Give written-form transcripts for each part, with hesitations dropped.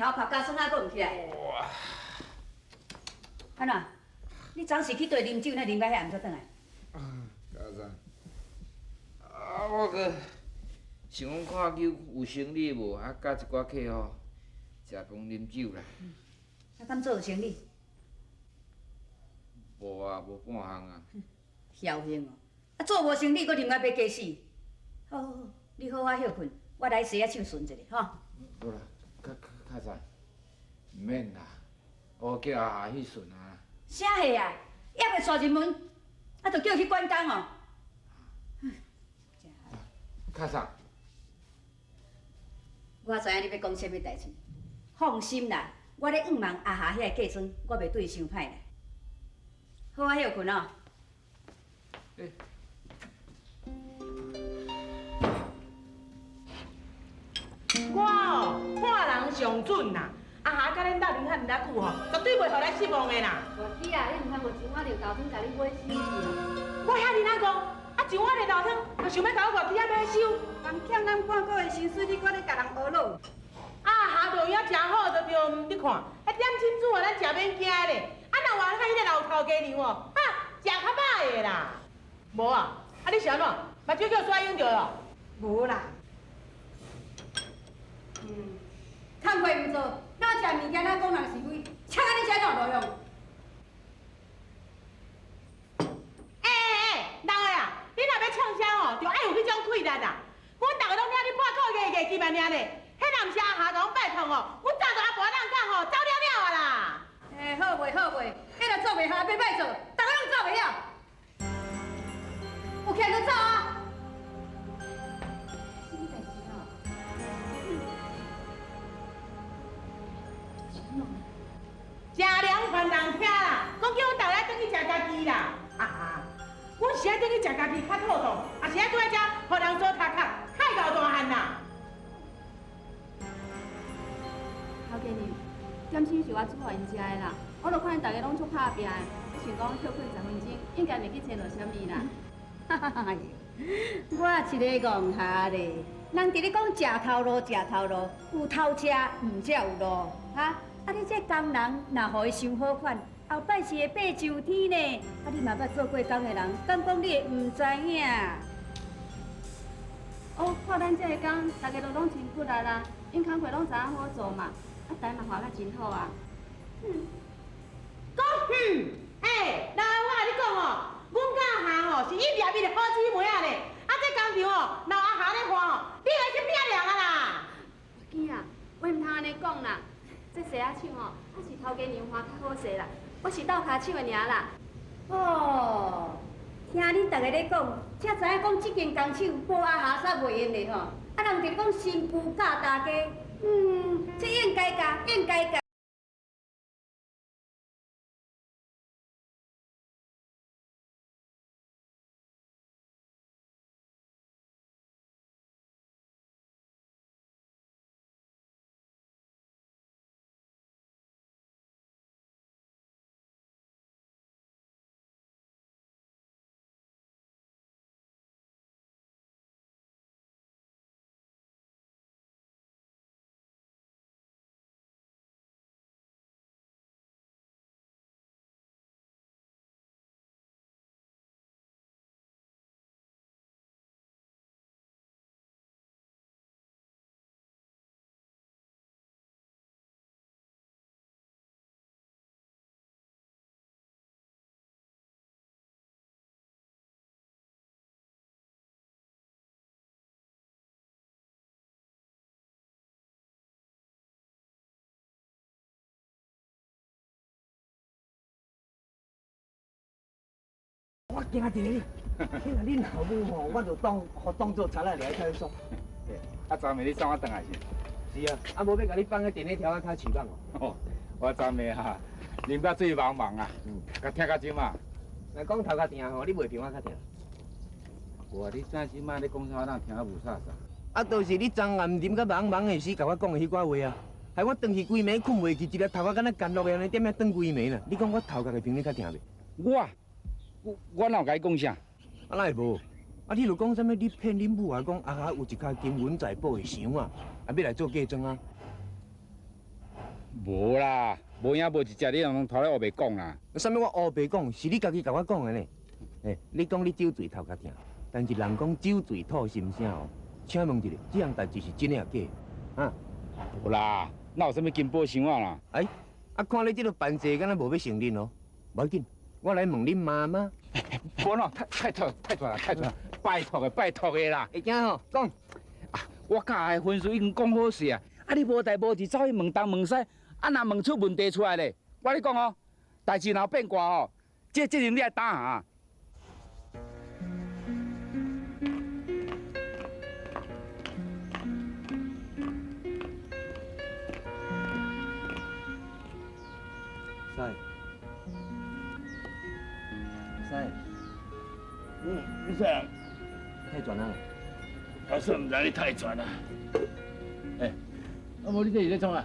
頭拍甲酸啊，閣毋起來。按怎？你昨時去佗啉酒，哪啉到遐暗才轉來？家嫂，啊，我閣想講看有有生理無，啊，佮一寡客戶食飯啉酒啦。啊，敢做生理？無啊，無半項啊。僥倖哦！啊，做無生理，閣啉到欲假死。好好好，你好好歇睏，我來洗仔手巡一下，吼。無啦，較較早，毋免啦，我叫阿霞去巡啊。啥貨啊？猶未帶入門，啊，就叫去管工哦。較早。我知影你欲講啥物代誌，放心啦，我咧向望阿霞遐个嫁妝，我袂對伊傷歹啦。好好歇睏哦。欸。我哦，看人上準啦，阿霞佮恁鬥陣遐爾久吼，絕對袂予咱失望的啦。外姊啊，你毋通予一碗綠豆湯共你買死去啊！我遐爾仔戇，啊一碗綠豆湯就想欲共我外姊仔買收。人欠咱半個月薪水，你閣咧共人呵咾？阿霞路影誠好，就對，你看，彼點心煮予咱食免驚咧。啊，若換較彼个老頭家娘哦，哈，食較歹的啦。無啊，啊你是按怎？目睭叫刷用著咯？無啦。工課毋做，哪食物件哪講人是非，請按呢才哪有路用？欸欸欸，老的啊，你若欲創啥哦，就愛有彼種氣力啦。阮逐个攏聽你半個月月幾萬爾咧，彼若毋是阿霞共阮拜託哦，阮早就阿婆人講吼，走了了啊啦。欸，好袂好袂，彼若做袂好，欲歹做，逐个攏走袂了。有起來就走啊！啥物代誌啊？食凉饭人听啦，講叫阮逐个來轉去食家己啦。啊，阮是愛轉去食家己較妥當，抑是愛佇遮予人做頭殼，太𠢕大漢啦。頭家娘，點心是我煮予𪜶食的啦，我著看𪜶逐家攏足拍拚的，我想講歇睏10分鐘，應該袂去揣著啥物啦。哎喲，我一个戇蝦咧，人佇咧講食頭路，食頭路，有頭食，毋才有路，哈！啊，你這工人若予伊傷好款，後擺是會爬上天呢。啊，你嘛捌做過工的人，敢講你會毋知影？哦，看咱這个工，大家都攏真骨力啦，𪜶工課攏知影好做嘛，啊，台嘛畫甲真好啊。講哼，欸，老的我共你講哦，阮佮阿霞吼是一粒一个好姊妹仔咧，啊，這工廠哦，若有阿霞咧看吼，你會去拼掠啊啦。姊啊，話毋通按呢講啦，這洗仔手吼，還是頭家娘畫較好勢啦，我是鬥跤手的爾啦。哦，聽恁逐个咧講，才知影講這間工廠無阿霞煞袂用的吼。啊，人佇咧講新婦教大家，這應該教，應該教。我驚著你，你若恁老母吼，我就當予當做賊仔掠去爽。對，啊，昨暝你送我轉來是？是啊，啊無欲共你放彼電火條仔跤翅膀哦。我昨暝哈，啉到醉茫茫啊，共疼到這馬。若講頭殼疼吼，你袂比我較疼。無啊，你這這馬咧講啥，我哪聽啊無啥啥。啊，就是你昨暗啉甲茫茫的時，共我講的彼寡話啊，害我轉去規暝睏袂去，一粒頭殼敢若干落的按呢，踮遐轉規暝啦。你講我頭殼會比你較疼袂？我，我哪有共你講啥？啊，哪會無？啊，你就講啥物？你騙恁母啊，講阿霞有一跤金銀財寶的箱啊，啊，欲來做嫁妝啊。無啦，無影無一隻，你攏頭咧烏白講啦。啥物我烏白講？是你家己共我講的呢。欸，你講你酒醉頭殼疼，但是人講酒醉吐心聲哦。請問一下，這項代誌是真的抑假？啊？無啦，哪有啥物金寶箱啊啦？哎，啊看你這个扮勢，敢若無欲承認哦。無要緊，我來問恁媽媽。無喏，太太太太啦，太太，拜託的，拜託的啦。會驚吼，講。啊，我佮阿婚事已經講好勢啊，啊你無代無誌走去問東問西，啊若問出問題出來咧，我跟你講哦，代誌若有變卦哦，這責任你愛擔啊。師，師，嗯，你啥？泰拳啊？我算毋知你泰拳啊。欸，啊無你這是咧創啊？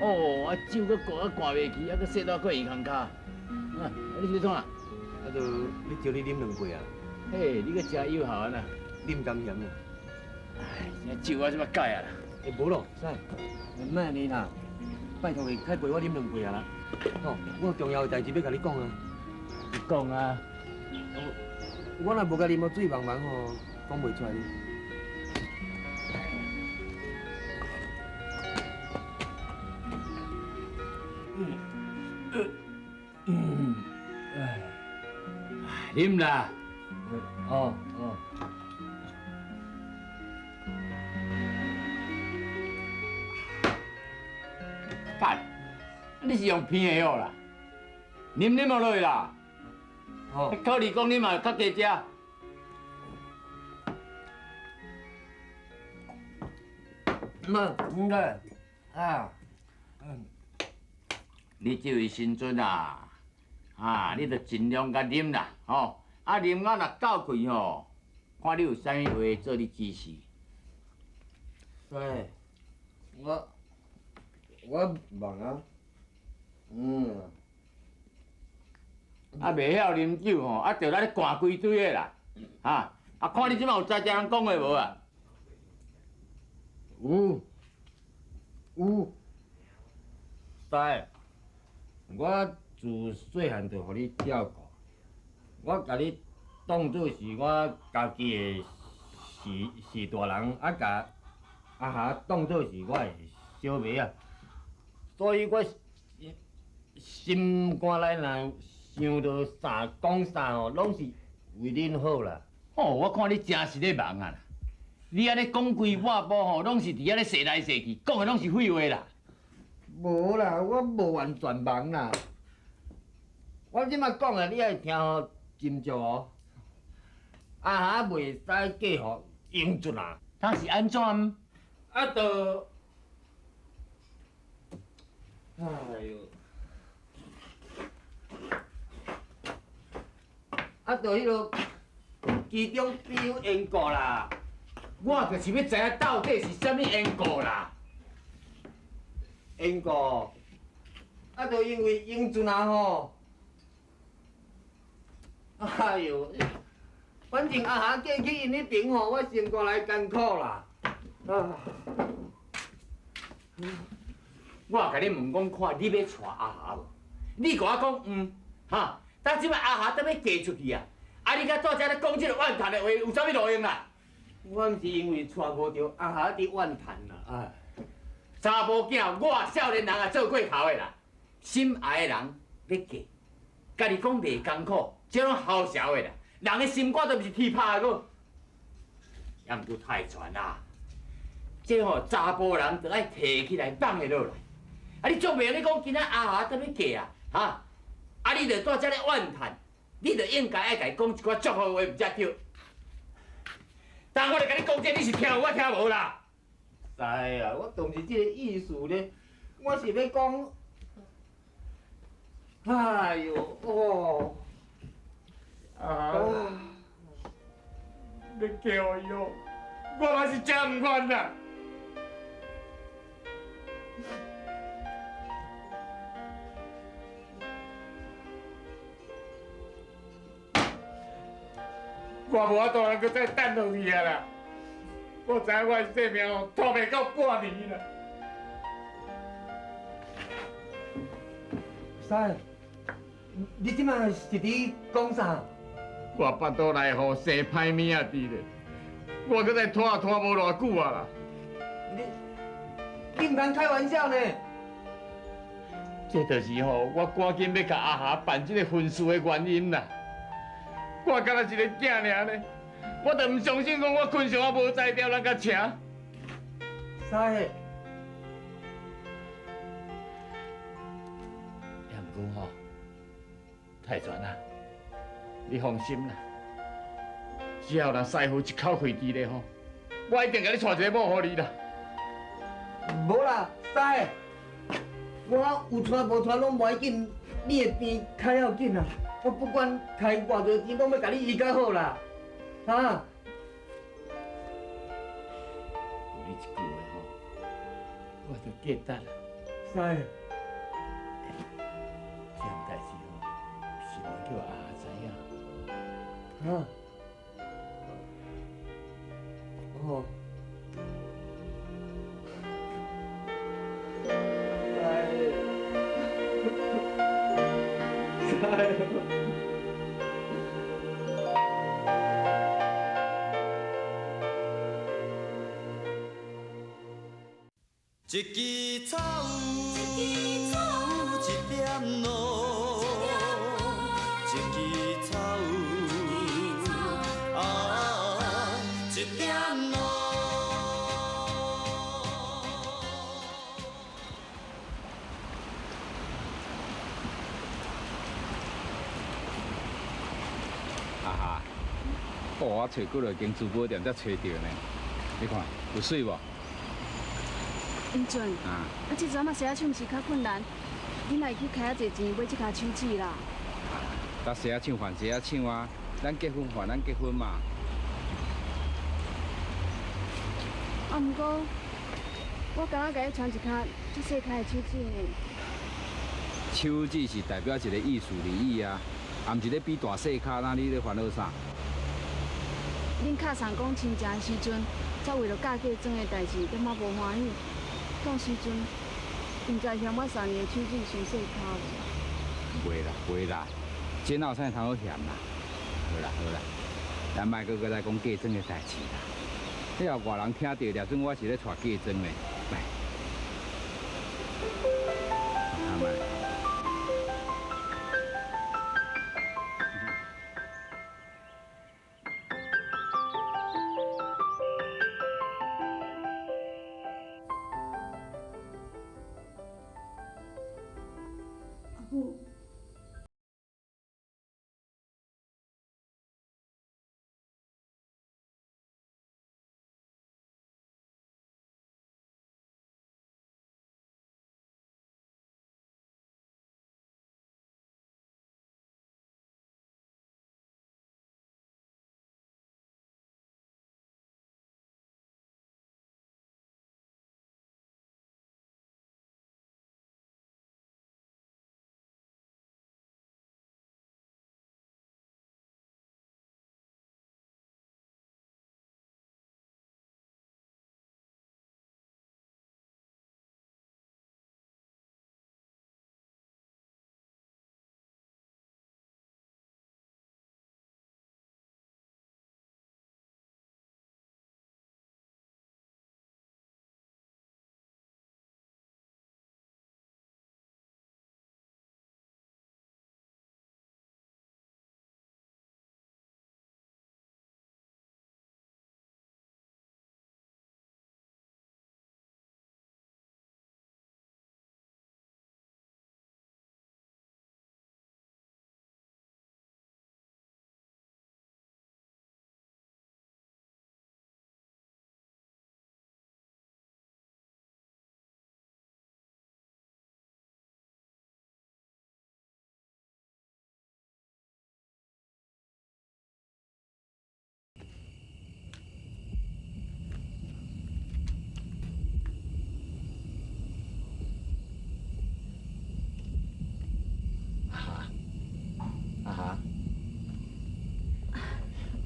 哦，啊酒閣灌啊灌袂去，啊閣洗到閣耳空跤。啊，你是咧創啊？啊，就欲招你啉兩杯啊。嘿，你閣誠有效啊呐？啉甘鹹啊？哎，酒我這擺改啊啦。欸，無咯，師，莫按呢啦，拜託你，開陪我啉兩杯啊啦。吼，我有重要的代誌欲共你講啊。你講啊。我若無共啉到醉茫茫吼，講袂出來。哎，啉啦。哦哦。干，你是用片的哦啦，啉啉落去啦。哦。考虑讲你嘛较加食。唔，毋该，啊，嗯，你這位新尊啊，啊，你就盡量共啉啦，吼，啊，啉到若夠氣吼，看你有啥物話做你指示。對，我忙啊，嗯，啊，袂曉啉酒吼，啊，就來咧灌規堆的啦，哈，啊，看你這擺有才食人講話無啊？有，有，師，我自細漢就予你照顧，我共你當做是我家己的序大人，啊，共阿霞當做是我的小妹仔，所以我心肝內若想著啥講啥吼，攏是為恁好啦。哦，我看你真是咧忙啊！你按呢講規半晡吼，攏是佇遐咧踅來踅去，講的攏是廢話啦。無啦，我無完全忙啦。我這擺講的，你愛聽吼，斟酌哦。阿霞袂使嫁予英俊啊。他是按怎？啊，就，哎喲，啊，就彼个其中必有緣故啦。我就是欲知影到底是啥物緣故啦。緣故，啊，就因為英俊啊吼。哎喲，反正阿霞嫁去𪜶彼爿吼，我心肝內艱苦啦。啊！我共你問講，看你欲娶阿霞無？你共我講毋，哈？但這擺阿霞都欲嫁出去啊！啊，你閣蹛遮咧講這个怨嘆的話，有啥物路用啦？我毋是因為娶無著阿霞佇怨嘆啦，哎。查某囝，我少年人也做過頭的啦。心愛的人欲嫁，家己講袂艱苦，這攏好笑的啦。人的心肝都毋是鐵拍的閣，也毋過泰拳啊。這吼查埔人就愛提起來放會落來。啊，你足袂用你講今仔阿霞得欲嫁啊，哈？啊，你就蹛遮咧怨嘆，你就應該愛共伊講一寡祝福話，毋才對。但我咧共你講這，你是聽有我聽無啦？知啊，我就毋是這个意思咧，我是欲講，哎喲，哦，啊，你叫伊哦，我嘛是真毋願啦。我無法度通閣再等落去啊啦！我知影我的性命吼，拖袂到半年啦。师，你這擺是佇講啥？我腹肚內吼生歹物仔佇咧，我閣再拖拖無偌久啊啦。你毋通開玩笑呢！這就是吼，我趕緊欲共阿霞辦這个婚事的原因啦。我敢若一个囝爾呢，我就毋相信講我困上啊無才調人共請。师，也毋过吼，泰全啊，你放心啦，只要若师傅一口气佇咧吼，我一定共你娶一个某予你啦。無啦，师，我有娶無娶攏無要緊，你的病較要緊啊！我不管開偌濟錢，攏欲共你醫較好啦，哈！有你一句話吼，我就記得啦。師，這項代誌吼，是袂叫阿霞知影。哈？哦。一支草，一点露，一支草，啊，一点露。阿霞，哦，我揣几落间珠宝店才揣著呢，你看有媠無？英俊，啊，這陣仔洗仔手毋是較困難，你若會去開遐濟錢買這跤手指啦？搭洗仔手還洗仔手啊，咱結婚還咱結婚嘛。啊，毋過我敢若共你穿一跤這細跤的手指呢。手指是代表一個意思而已啊，也毋是咧比大細跤，那你咧煩惱啥？恁敲送講親情的時陣，才為著嫁嫁妝的代誌，感覺無歡喜。到時陣，毋知嫌我三年的手指傷細跤無？袂啦，袂啦，這哪有啥通好嫌啦？好啦好啦，咱莫閣閣來講嫁妝的代誌啦。彼後外人聽著，掠準我是咧娶嫁妝的，來，看覓。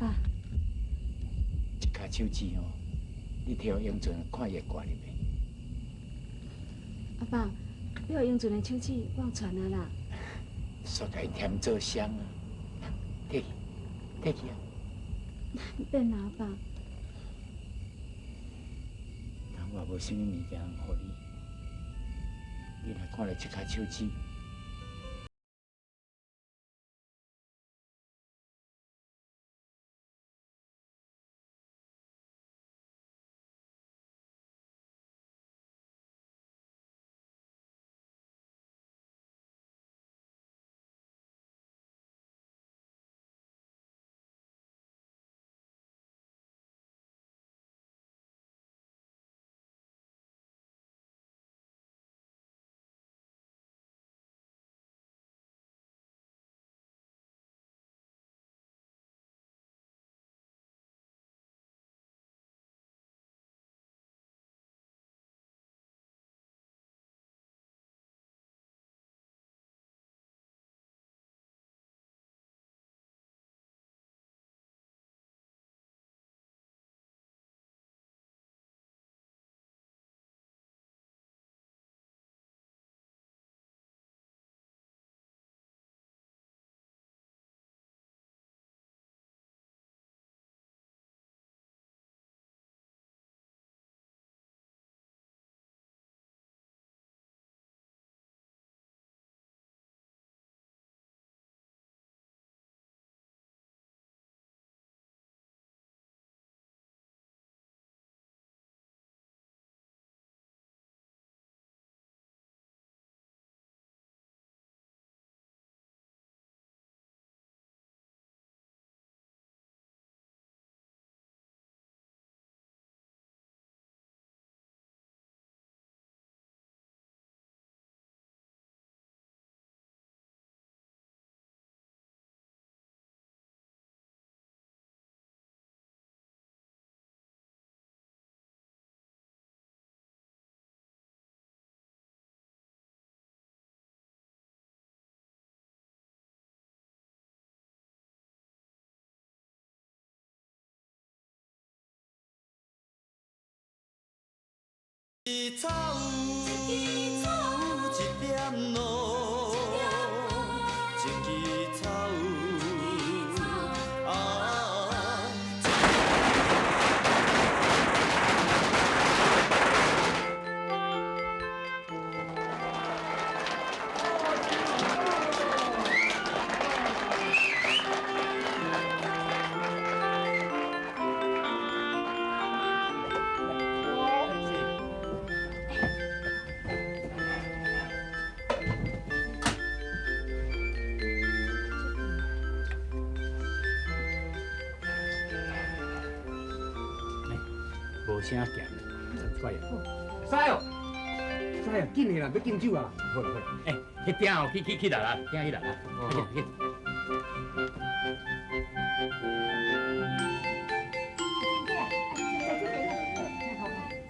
爸，这跤手指吼，你摕予英俊看伊会挂入袂？阿爸，欲予英俊的手指，我有传啊啦。煞共伊添做伤啊！退去，退去啊！免啦，爸。但我无啥物物件予你，你若看著這跤手指。一草一点露，一支草啊。无啥咸，怪。师哦，师哦，紧的啦，欲敬酒啊！好啦好啦，欸，彼鼎哦，去去去啦啦，鼎去啦啦，去去。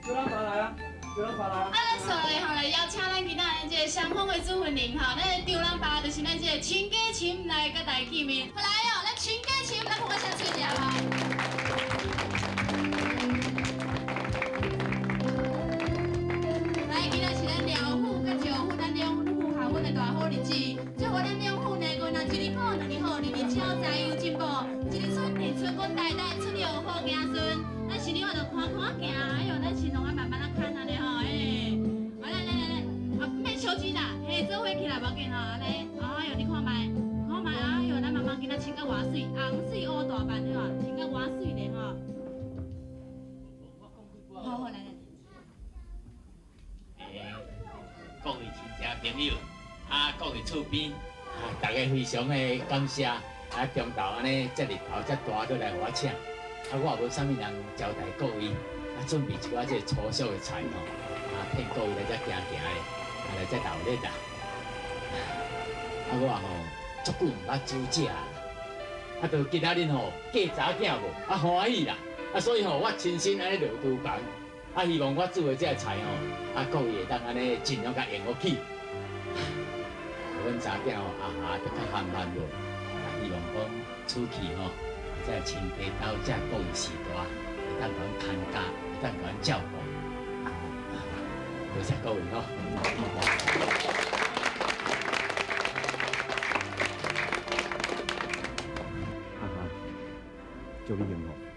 小老爸来啊！小老爸来啊！啊，咱紲落吼来邀请咱今仔日这个双方的主婚人吼，咱的张人爸就是咱这个陈家琴来佮大家见面。来哦，咱陈家琴来拍个声吹一下吼。来，今仔是咱廖府佮赵府，咱两府合阮的大好日子，祝福咱两府呢，阮啊一年好，两年好，年年超财又进步，一日出二出，阮代代出了好子孙。咱新娘就看看行，哎哟，咱新郎啊慢慢啊牵按呢吼，哎，来来来来，啊免小钱啦，嘿，做伙起来无要紧吼，按呢，哎哟，你看觅，看觅，哎哟，咱妈妈今仔穿甲偌媠，红媠乌大瓣对无？穿甲偌媠咧吼。好好来来。各位亲戚朋友，啊，各位厝边，啊，大家非常的感谢，啊，中昼按呢遮日头遮大，阁来予我请，啊，我也无啥物人招待各位，啊，准备一寡这个粗俗的菜吼，啊，替各位来遮行行的，啊，来遮闹热啦。啊，我吼足久毋捌煮食，啊，就今仔日吼嫁查某囝无，啊欢喜啦，啊，所以吼我亲身按呢落厨房。啊，希望我煮的这个菜吼，啊，各位会当按呢尽量共用予起。阮查囝吼，阿霞就较含慢无，啊，希望讲出去吼，这亲家兜这各位序大，会当共阮看家，会当共阮照顾。多谢各位吼。祝你幸福。